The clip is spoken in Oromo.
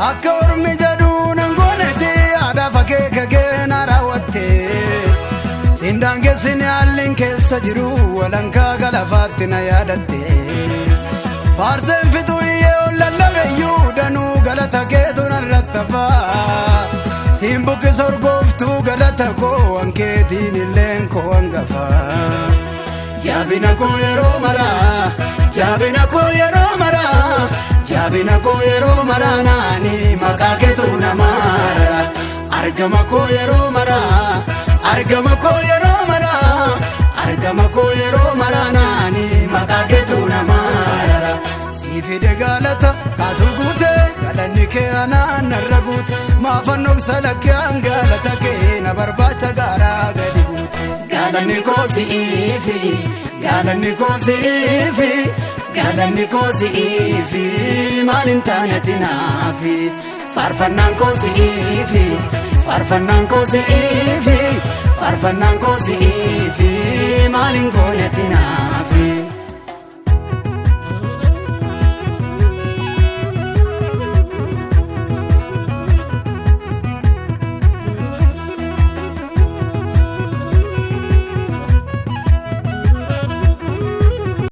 Akka ormi jedhuu nan goonete aadaa fakkee kee na raawwatte. Sindaan keessin haalliin keessa jiru walankaa galafaatti na yaadatte. Faarseen fixuu iyyee ol lallabeeyyuu danuu galata keetu narratti hafaa. Siin buqqisa urgooftuu galata koo wankeetiin illeen koo hangafaa. Jaabina koo yeroo maraa, jaabina koo yeroo maraa, jaabina koo yeroo maraa naani maqaa keetu namaara. Argama koo yeroo maraa, argama koo yeroo maraa, argama koo yeroo maraa naani maqaa keetu namaara. Siifide galata kaasuu guute galanni kee anaan narra guute maafannoo salakkee galata kee na barbaacha gaaraa gadi buute. Galanni koo si'iifi, galanni koo si'iifi, galanni koo si'iifi, maal hin taane ati naafi. Faarfannaan koo si'iifi, faarfannaan koo si'iifi, faarfannaan koo si'iifi, maal hin goone ati naafi.